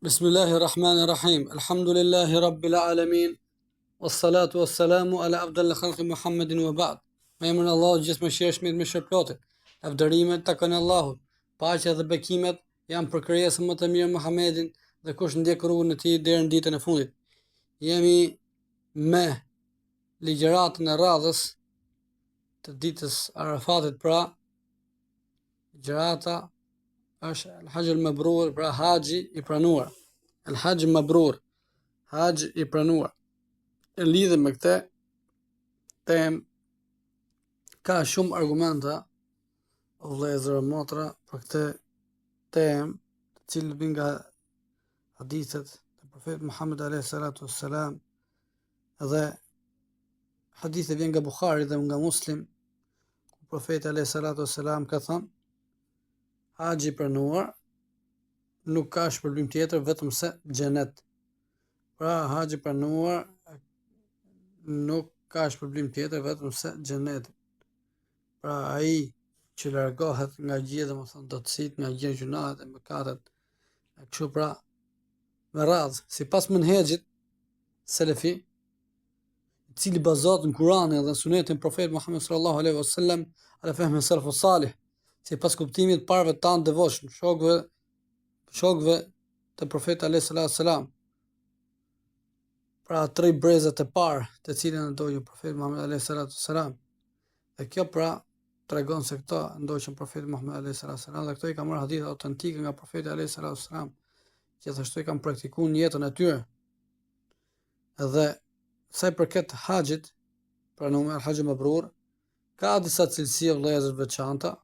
بسم الله الرحمن الرحيم الحمد لله رب العالمين والصلاة والسلام على أفضل الخلق محمد وبعد Me emrin e Allahut gjithëmëshirshmit mëshirëplotit Lavdërimet i takojnë Allahut Paqja dhe bekimet janë për krijesën më të mirë Muhammedin dhe kush ndjek rrugën e tij deri në ditën e fundit. Jemi me ligjëratën e radhës të ditës Arafatit pra ligjërata është El Haxh El Mabrur, pra haxhi i pranuar. El Haxh Mabrur, haxh i pranuar. E lidhur me këtë temë ka shumë argumenta vëllezër e motra për këtë temë, të cilët vijnë nga hadithet e profetit Muhammed alayhi salatu wassalam dhe hadithi vjen nga Buhari dhe nga Muslim ku profeti alayhi salatu wassalam ka thënë haxhi i pranuar nuk ka shpërblim tjetër vetëm se xhenet. Pra haxhi i pranuar nuk ka shpërblim tjetër vetëm se xhenet. Pra ai që largohet nga gjithë, domethënë, dobësitë, nga gjithë gjynahet e mëkatet. E kështu pra me radhë, sipas menhexhit selefi, i cili bazohet në Kur'anin dhe Sunetin e Profetit Muhammed sallallahu alaihi wasallam, ala fehmi selef salih, sipas kuptimit të parëve tanë të devotshëm, shokëve, shokëve të Profetit alaihi salatu wasallam. Pra tri brezat e parë, të cilët e ndoqën Profetin Muhammed alaihi salatu wasallam. Dhe kjo pra tregon se këto ndoqën Profetin Muhammed alaihi salatu wasallam dhe këto i kanë marrë hadithe autentike nga Profeti alaihi salatu wasallam, gjithashtu i kanë praktikuar në jetën e tyre. Dhe sa i përket haxhit, pra në el haxh mabrur, ka disa cilësi vëllezër të veçanta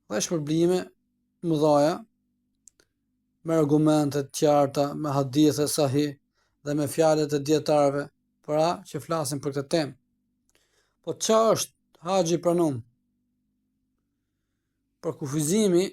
dhe shpërblime të mëdha me argumente të qarta, me hadithe sahih dhe me fjalët e dijetarëve, pra që flasin për këtë temë. Po ça është haxhi i pranum? Përkufizimi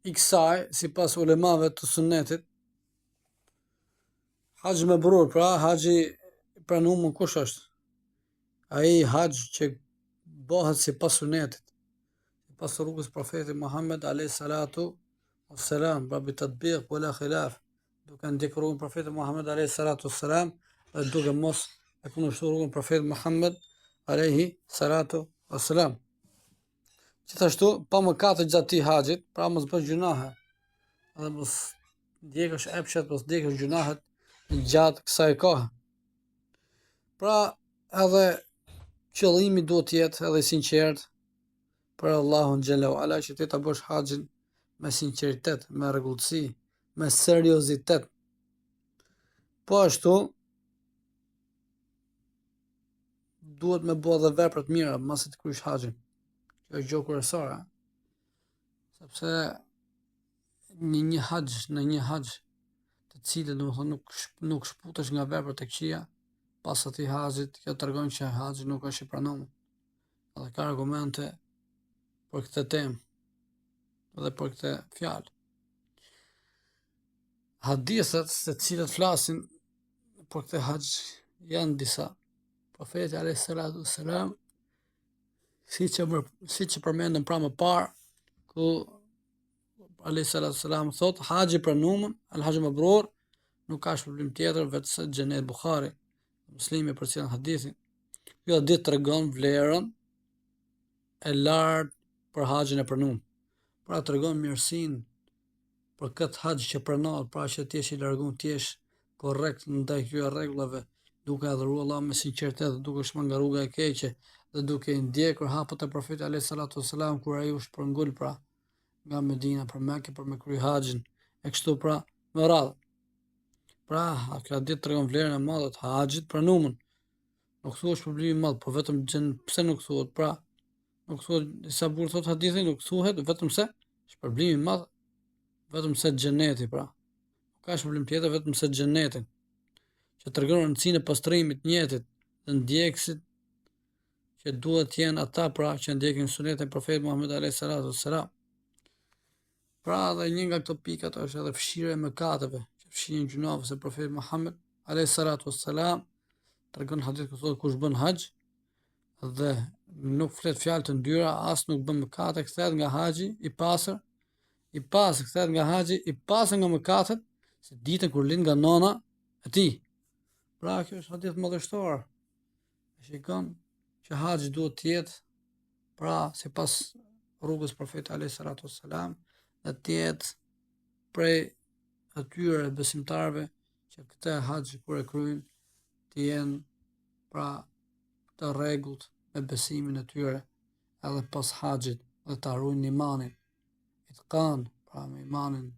i kësaj, sipas ulemave të sunnetit, Haxh mebrur, pra haxhi i pranum kush është? Ai haxh që bëhet sipas sunetit, sipas rrugës profetit Muhammed alayhi salatu wassalam, pra bi tatbiq wala khilaf, duke ndjekur rrugën profetit Muhammed alayhi salatu wassalam dhe duke mos e kundërshtuar rrugën profetit Muhammed alayhi salatu wassalam. Gjithashtu, pa mëkate gjatë atij haxhit, pra mos bësh gjynahe, dhe mos ndjekësh epshet, mos ndjekësh gjynahet gjatë kësaj kohe. Pra, edhe qëllimi duhet të jetë edhe i sinqertë për Allahun xhele ue ala që ti ta bësh haxhin me sinqeritet, me rregullsi, me seriozitet. Po ashtu, duhet me bo edhe vepra të mira masi të krysh haxhin. Kjo është gjë kryesore. Sepse në një haxh, në një haxh të cilën domethënë nuk nuk shkëputesh nga veprat e këqija, pas atij haxhit, kjo tregon që haxhi nuk është i pranuar. Dhe ka argumente për këtë temë dhe për këtë fjalë. Hadithet të cilët flasin për këtë haxh janë disa. Profeti alayhi salatu wasalam siç e siç e përmendëm pra më parë ku alayhi salatu wasalam thot haxhi i pranum al haxh mabrur nuk ka shpërblim tjetër veçse xhenet Buhari Muslimi përcjell hadithin ky hadith tregon vlerën e lartë për haxhin e pranum pra tregon mirësinë për këtë haxh që pranohet, pra që të jesh i larguar, të jesh korrekt ndaj këtyre rregullave, duke adhuruar Allahun me sinqeritet dhe duke shmangur nga rruga e keqe dhe duke i ndjekur hapat e profetit alayhi salatu wasalam kur ai u shpërngul pra nga Medina për Mekë për me kry haxhin e kështu pra me radhë. Pra, ky hadith tregon vlerën e madhe të haxhit pranumun. Nuk thuhet shpërblimi i madh, por vetëm xhen pse nuk thuhet? Pra, nuk thuhet sa bukur thot hadithi, nuk thuhet vetëm se shpërblimi i madh vetëm se xheneti pra. Nuk ka shpërblim tjetër vetëm se xhenetin. Që tregon rëndësinë e pastrimit të nijetit dhe ndjekësit që duhet të jenë ata pra që ndjekin sunetin e profetit Muhammed alayhi salatu wassalam. Pra dhe një nga këto pikat është edhe fshirja e mëkateve, që fshihen gjynahet se profeti Muhammed alayhi salatu wassalam tregon hadith ku thotë kush bën haxh dhe nuk flet fjalë të ndyra, as nuk bën mëkate, kthehet nga haxhi i pastër, i pastër kthehet nga haxhi i pastër nga mëkatet, si ditën kur lind nga nana e tij. Pra kjo është hadith madhështor. E shikon që haxhi duhet të jetë pra sipas rrugës profetit alayhi salatu wassalam dhe të jetë prej atyre besimtarëve që këtë haxh kur e kryejnë të jenë pra të rregullt me besimin e tyre edhe pas haxhit dhe ta ruajnë imanin itkan pra me imanin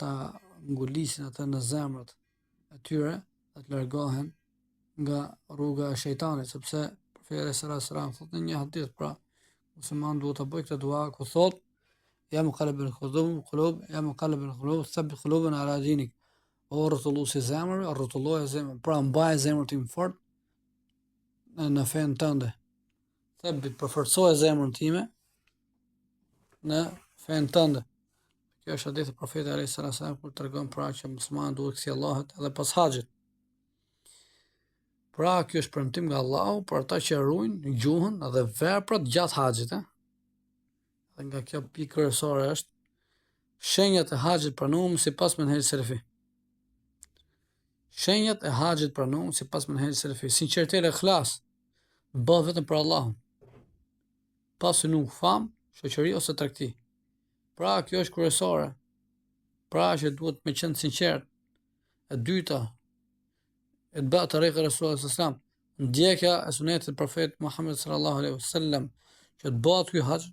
ta ngulisin atë në zemrat e tyre dhe të largohen nga rruga e shejtanit, sepse profeti alayhi salatu wasalam thotë në një hadith, pra muslimani duhet ta bëjë këtë dua ku thotë ja muqallib al-qulub, qulub, ja muqallib al-qulub, thabbit qulubana ala dinik. O rrotullues i zemrave, rrotulloje zemrën, pra mbaje zemrën time fort në, në fenë tënde. Thabbit përforcoje zemrën time në fenë tënde. Kjo është hadithi i profetit alayhi salatu wasalam kur tregon pra që muslimani duhet të kthjellohet edhe pas haxhit. Pra kjo është premtim nga Allahu për ata që ruajnë gjuhën dhe veprat gjatë haxhit, ë. Dhe nga kjo pikë kryesore është shenjat e haxhit pranuar sipas menhexhit selefi. Shenjat e haxhit pranuar sipas menhexhit selefi, sinqeritet e ikhlas, bëhet vetëm për Allahun. Pa synu famë, shoqëri ose tregti. Pra kjo është kryesore. Pra që duhet me qenë sinqert. E dyta, ittiba tariqi Rasulullah sallallahu alaihi wasallam, ndjekja e sunetit të profetit Muhammed sallallahu alaihi wasallam, që të bëhet ky haxh,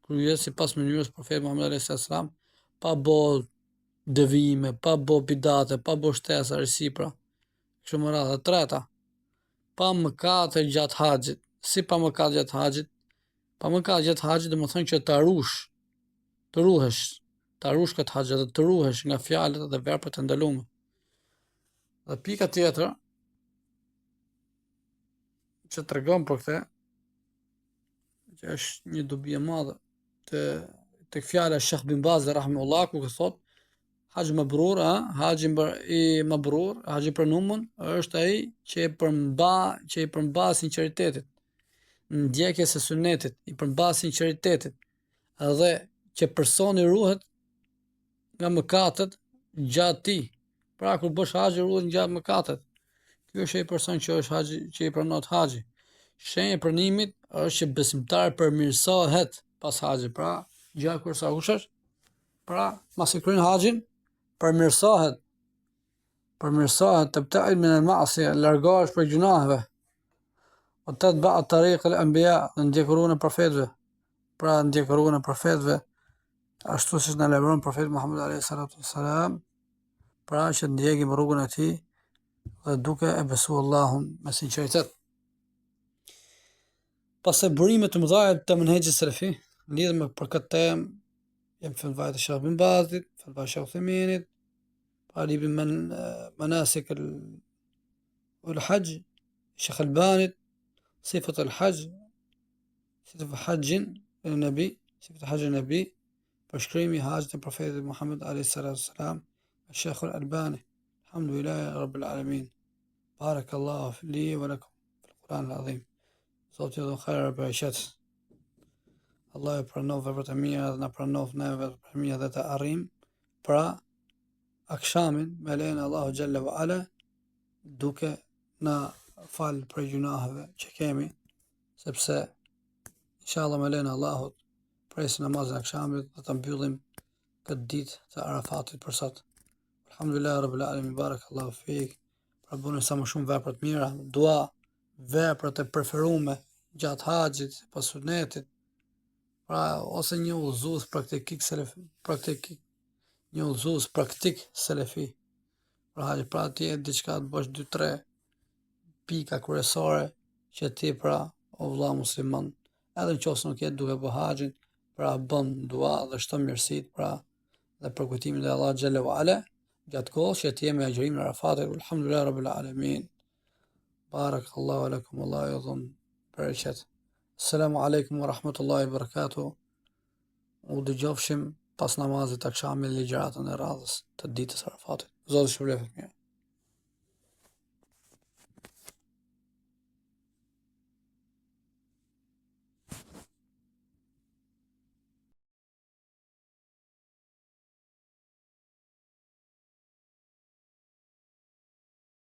kryhet sipas mënyrës profetit Muhammed alaihi wasallam, pa bo devijime, pa bo bidate, pa bo shtesa, risi pra. Kështu me radhë. E treta, pa mëkate gjatë haxhit. Si pa mëkate gjatë haxhit? Pa mëkate gjatë haxhit, domethënë që ta rush, të ruhesh, ta rush këtë haxh dhe të ruhesh nga fjalët dhe veprat e ndaluara. Dhe pika tjetër që tregon për këtë, që është një dobi e madhe te tek fjala e Sheikh bin Baz rahimahullah ku thotë Haxh mabrur, a, haxhi i mabrur, haxhi i pranuar është ai që i përmba, që i përmba sinqeritetit, ndjekjes së sunetit, i përmba sinqeritetit dhe që personi ruhet nga mëkatet gjatë tij. Pra kur bësh haxh ruhet nga mëkatet. Ky është ai person që është haxhi, që i pranohet haxhi. Shenjë e pranimit është që besimtari përmirësohet pas haxhit. Pra, gjëja kryesore kush është? Pra, masi kryen haxhin, përmirësohet. Përmirësohet tebteid min el masia, largohesh prej gjynaheve. Wa tetba tariq el anbiya, dhe ndjek rrugën e profetëve. Pra, ndjek rrugën e profetëve, ashtu siç na lajmëron profeti Muhammed alayhi salatu wasalam, pra që ndjekim rrugën e tij dhe duke e besuar Allahun me sinqeritet. Pastaj burime të mëdha të menhexhit selefi, lidhur me për këtë temë, janë fetvatë e Sheikh bin Bazit, fetvatë e Sheikh Uthejminit, pa libri men, Menasik el Haxh, Sheikh Albanit, Sifat el Haxh, Sifat Haxhin e Nebi, Sifat Haxhin e Nebi, përshkrimi i haxhit të profetit Muhammed a.s. Sheikh Albani, Alhamdulillah Rabbil Alamin. Barakallahu li wa lakum fil Kur'an al-Azim. Zoti ju dhëntë hajr e bereqet. Allahu i pranoftë veprat e mira dhe na pranoftë ne veprat e mira dhe të arrijmë pra akshamin me lejen e Allahu xhelle ve ala duke na fal prej gjynaheve që kemi sepse inshallah me lejen e Allahut presim namazin e akshamit dhe të mbyllim këtë ditë të Arafatit për sot. Alhamdulillah rabbil alamin barakallahu fik. Pra bëni sa më shumë vepra të mira, dua, veprat e preferume gjatë haxhit, pas sunetit. Pra ose një udhëzues praktik selef, praktik një udhëzues praktik selefi. Pra haxhi, pra ti e diçka të bësh 2-3 pika kryesore që ti pra o vëlla musliman, edhe në qoftë se nuk je duke bë haxhin, pra bën dua dhe shton mirësitë, pra dhe përkujtimin e Allahut xhelle ve ala gjatë kohës që të jemi agjërimin e Arafatit, alhamdulillah rabbil alamin. Barakallahu lakum, Allahu ju dhëntë bereqet. Assalamu alaikum wa rahmatullahi wa barakatuh. U dëgjofshim pas namazit të akshamit ligjëratën e radhës të ditës së Arafatit. Zoti ju shpërbleftë mirë.